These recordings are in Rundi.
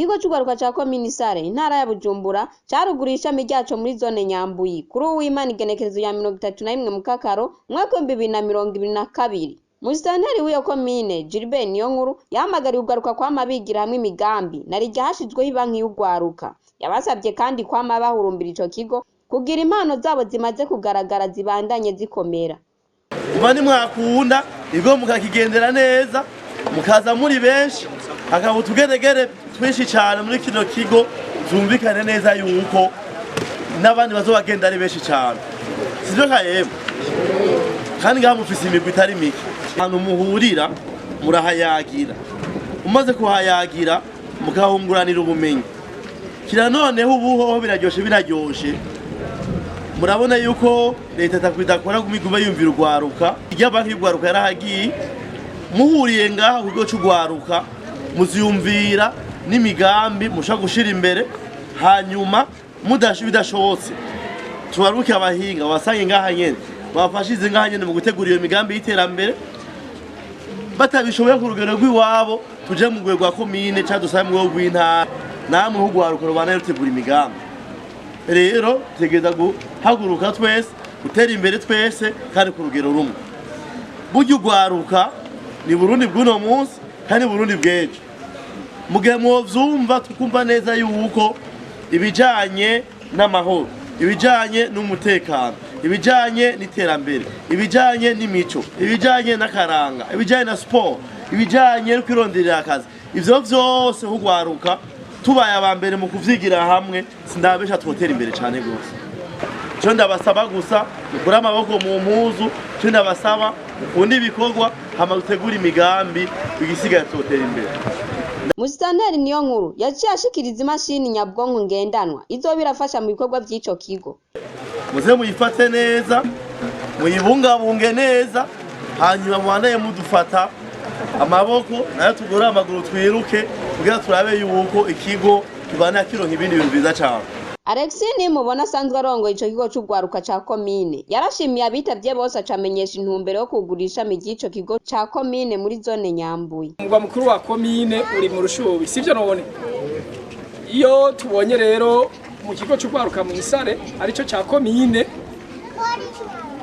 Ikigo c'urwaruka ca komine Sare, intara ya Bujumbura, caruguriye ishami ryaco muri zone Nyambuyi kuri Uwimana, igenekerezo ya 31 Mukakaro, umwaka w'2022. Musitanteri w'iyo komine, Gilbert Niyonkuru, yahamagariye urwaruka kwama bigira hamwe imigambi na rirya hashizweho ibanki y'urwaruka. Yabasavye kandi kwama bahurumbira ico kigo kugira impano zabo zimaze kugaragara zibandanye zikomera. Kuba nimwakunda ibigo mukakigendera neza, mukaza muri benshi, hakaba utugeregere twinshi cyane muri kino kigo, zumvikane neza yuko n'abandi bazobagenda ari benshi cyane, sivyo kayemwe? Kandi ngaha mufise imigwi itari mike. Ahantu muhurira murahayagira, umaze kuhayagira mukahunguranira ubumenyi. Kira noneho ubuhoho biraryoshe, biraryoshe. Murabona yuko leta idakora igume yumvira urwaruka. Irya banki y'urwaruka yarahagiye. Muhuriye ngaha ku kigo c'urwaruka, muziyumvira n'imigambi mushobora gushira imbere. Hanyuma bidashobotse, tubaruke abahinga babasange ngaha nyene, babafashize ngaha nyene mu gutegura iyo migambi y'iterambere. Batabishoboye ku rugero rw'iwabo, tuje mu rwego rwa komine cyangwa dusabe mu rwego rw'intara. Namwe nk'urwaruka rubana rutegura imigambi. Rero tutegereza guhaguruka twese, gutera imbere twese kandi ku rugero rumwe. Burya urwaruka ni Burundi bw'uno munsi kandi Burundi bw'ejo. Mu gihe mwovyumva, tukumva neza yuko ibijanye n'amahoro, ibijanye n'umutekano, ibijanye n'iterambere, ibijanye n'imico, ibijanye n'akaranga, ibijanye na siporo, ibijanye no kwironderera akazi, ivyo vyose nk'urwaruka tubaye aba mbere mu kuvyigira hamwe, sindabesha, twotera imbere cane gose. Ico ndabasaba gusa, mukure amaboko mu mpuzu. Ico ndabasaba, mukunde ibikorwa, hama dutegure imigambi, igisigaye tuzotera imbere. Musitanteri Niyonkuru yaciye ashikiriza imashini nyabwonko ngendanwa izoba irafasha mu bikorwa vy'ico kigo. Muze muyifate neza, muyibungabunge neza, hanyuma mubandanye mudufata amaboko, nayo tugore amaguru twiruke kugira turabe yuko ikigo kibana kironka ibindi bintu vyiza cane. Alexis Nimubona, asanzwe arongoye ico kigo c'urwaruka ca komine, yarashimiye abitavye bose, acamenyesha intumbero yo kugura ishami ry'ico kigo ca komine muri zone Nyambuye. Umugwa mukuru wa komine uri mu Rushubi, sivyo none? Iyo tubonye rero mu kigo cy'urwaruka mu Isare arico cya komine,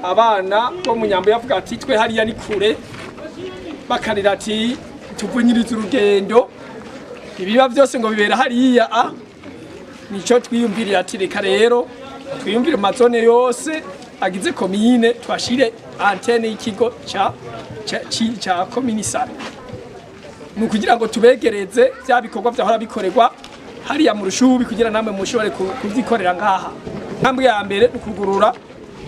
abana bo mu Nyambo yavuga ati: "Twe hariya ni kure", bakarira ati: "Tuvunyiriza urugendo, ibiba byose ngo bibera hariya." A nico twiyumviriye ati: "Reka rero twiyumvire mu mazone yose agize komine, twashire antenne y'ikigo ca komine Isare", ni ukugira ngo tubegereze bya bikorwa vyahora bikorerwa hariya mu Rushubi, kugira namwe mushobore kuvyikorera ngaha. Intambwe ya mbere ni ukugurura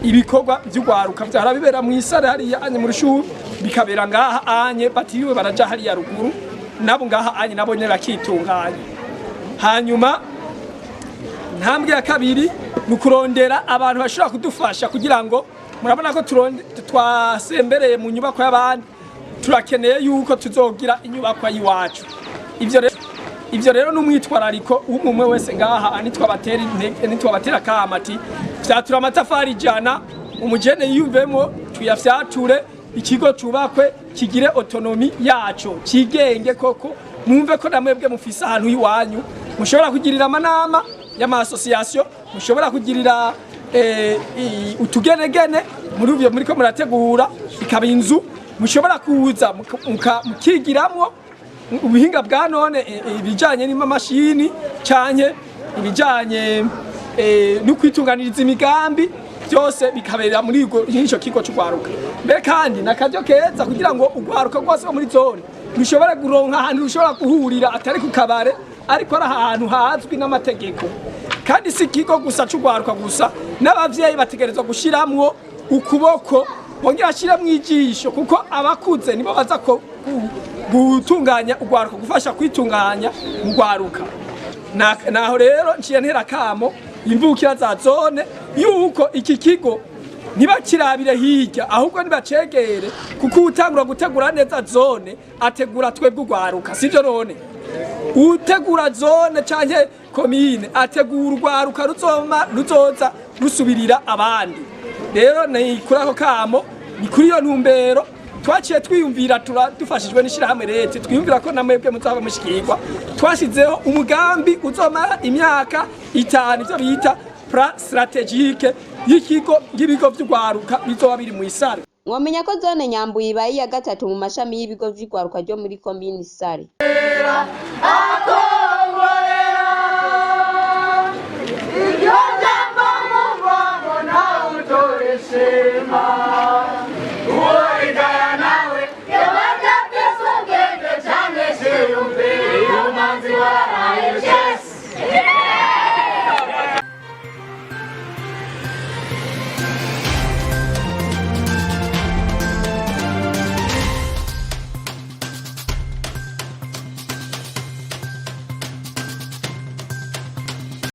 ibikorwa vy'urwaruka vyahora bibera mu Isare hariya anye mu Rushubi, bikabera ngaha anye, batiriwe baraja hariya ruguru, nabo ngaha anye nabo nyene bakitunganya. Hanyuma intambwe ya kabiri ni ukurondera abantu bashobora kudufasha, kugira ngo murabona ko twasembereye mu nyubako y'abandi. Turakeneye yuko tuzogira inyubako y'iwacu. Ivyo rero ni umwitwarariko w'umwe wese ngaha. Nitwabatera intege, nitwabatera akamo ati: "Fyatura amatafari 100", umujene yiyumvemo, tuyafyature, ikigo cubakwe, kigire autonomie yaco, cigenge koko. Mwumve ko namwebwe mufise ahantu iwanyu mushobora kugirira amanama y'ama association, mushobora kugirira utugenegene muri ivyo muriko murategura, ikaba inzu mushobora kuza mukigiramwo ubuhinga bwa none, ibijanye n'imamashini canke ibijanye no kwitunganiriza imigambi, byose bikabera muri ico kigo c'urwaruka. Mbe kandi nakaryo keza kugira ngo urwaruka rwose rwo muri zone rushobore kuronka ahantu rushobora guhurira, atari ku kabare, ariko ari ahantu hazwi n'amategeko. Kandi si ikigo gusa c'urwaruka gusa, n'abavyeyi bategerezwa gushiramwo ukuboko, bongera bashiramwo ijisho, kuko abakuze nibo baza gutunganya urwaruka, gufasha kwitunganya mu rwaruka. Naho rero nciye ntera kamo imvukira za zone yuko iki kigo ntibakirabire hirya, ahubwo ntibacegere, kuko utangura gutegura neza zone ategura twebwe urwaruka, sivyo none? Utegura zone canke komine ategura urwaruka ruzoma ruzoza rusubirira abandi. Rero ni kuri ako kamo, ni kuri iyo ntumbero. Twaciye twiyumvira, dufashijwe n'ishirahamwe leta, twiyumvira ko namwebwe muzaba mushikirwa. Twashizeho umugambi uzomara imyaka 5, ivyo bita plan stratégique y'ikigo, y'ibigo vy'urwaruka bizoba biri mw'Isare. Mwomenya ko zone Nyambuye ibaye iya gatatu mu mashami y'ibigo vy'urwaruka ryo muri komini Sare.